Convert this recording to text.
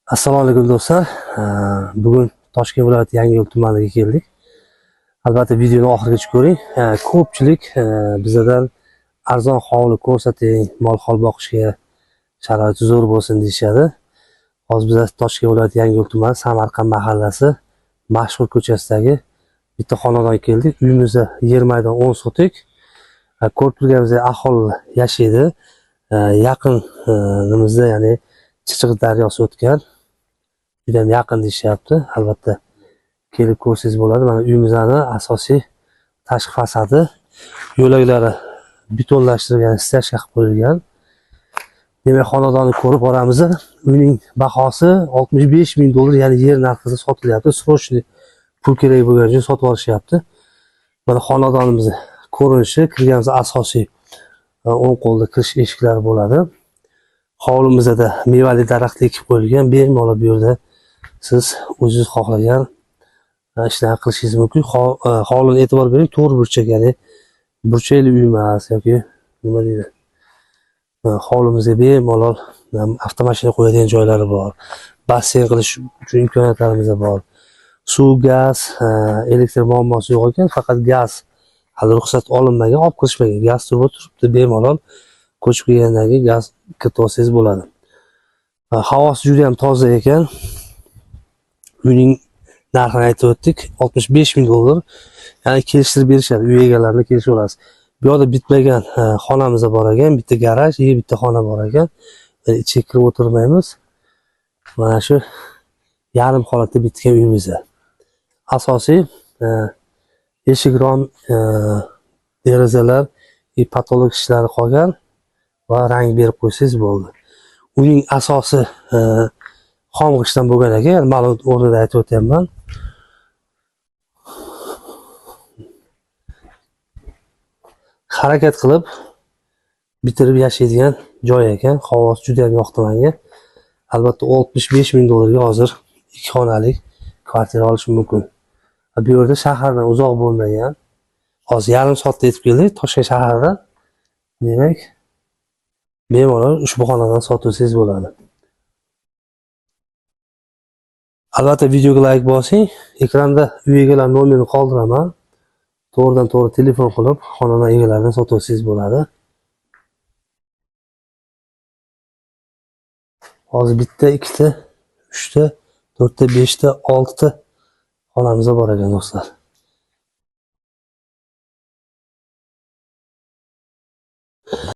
Assalomu alaykum do'stlar. Bugun Toshkent viloyati Yangiyo'l tumaniga keldik. Albatta videoni oxirigacha ko'ring. Ko'pchilik bizlardan arzon hovli ko'rsating, mol-hol boqishga sharoiti zo'r bo'lsin deyishadi. Hozir biz Toshkent viloyati Yangiyo'l tumani Samarqand mahallasi mashhur ko'chasidagi bitta xonadonga keldik. Uyimizda yer maydon 10 sotik. Ko'rib turganimizdek aholi yashaydi. Yaqinimizda, ya'ni Chirchiq daryosi o'tgan. Juda ham yaqin deyishyapti. Albatta kelib ko'rsangiz bo'ladi. Mana uyimizni asosiy tashqi fasadi, yo'laklari betonlashtirilgan, стяжка qilib qo'yilgan. Demak, xonadonni ko'rib boramiz. Uyning bahosi 65 ming dollar, ya'ni yer narxida sotilyapti. Срочный pul kerak bo'lgani uchun sotib olishyapti. Mana xonadonimizni ko'rinishi, kirganimizda asosiy o'ng qo'lda kirish eshiklari bo'ladi. Hovlimizda mevali daraxt ekib qo'yilgan. Bemalol bu yerda siz o'zingiz xohlagan ishlarni qilishingiz mumkin. Hovlini e'tibor bering, to'rt burchak, ya'ni burchakli uy emas yoki nima deydi. Hovlimizga bemalol avtomashina qo'yadigan joylari bor. Basseyn qilish uchun imkoniyatlarimiz bor. Suv, gaz, elektr muammosi yo'q ekan, faqat gaz hali ruxsat olinmagan, olib kirishmagan. Gaz turba turibdi, bemalol ko'chib kelgandan keyin gaz kiritib olsangiz bo'ladi. Havosi juda ham toza ekan. Uyning narxini aytib o'tdik, 65 ming dollar. Ya'ni kelishtirib berishadi, uy egalarini kelishib olasiz. Bu yoqda bitmagan xonamiz bor ekan, bitta garaj, bitta xona bor ekan. Ichiga kirib o'tirmaymiz. Mana shu yarim holatda bitgan uyimiz. Asosiy eshik rom, derazalar, потолок ishlari qolgan va rang berib qo'ysangiz bo'ldi. Uyning asosi xom g'ishtdan bo'lgan ekan, ya'ni ma'lumot o'rnida aytib o'tyapman. Harakat qilib bitirib yashaydigan joy ekan. Havosi juda ham yoqdi menga. Albatta 65 ming dollarga hozir 2 xonalik kvartira olish mumkin. Bu yerda shahardan uzoq bo'lmagan. Hozir yarim soatda yetib keldik Toshkent shaharidan. Demak, bemalol ushbu xonadan sotib olsangiz bo'ladi. Albatta videoga like bosing. Ekranda uy egalari nomerini qoldiraman. To'g'ridan to'g'ri telefon qilib xonadon egalaridan sotib olsangiz bo'ladi. Hozir bitta, ikkita, uchta, to'rtta, beshta, oltita xonamiz bor ekan do'stlar.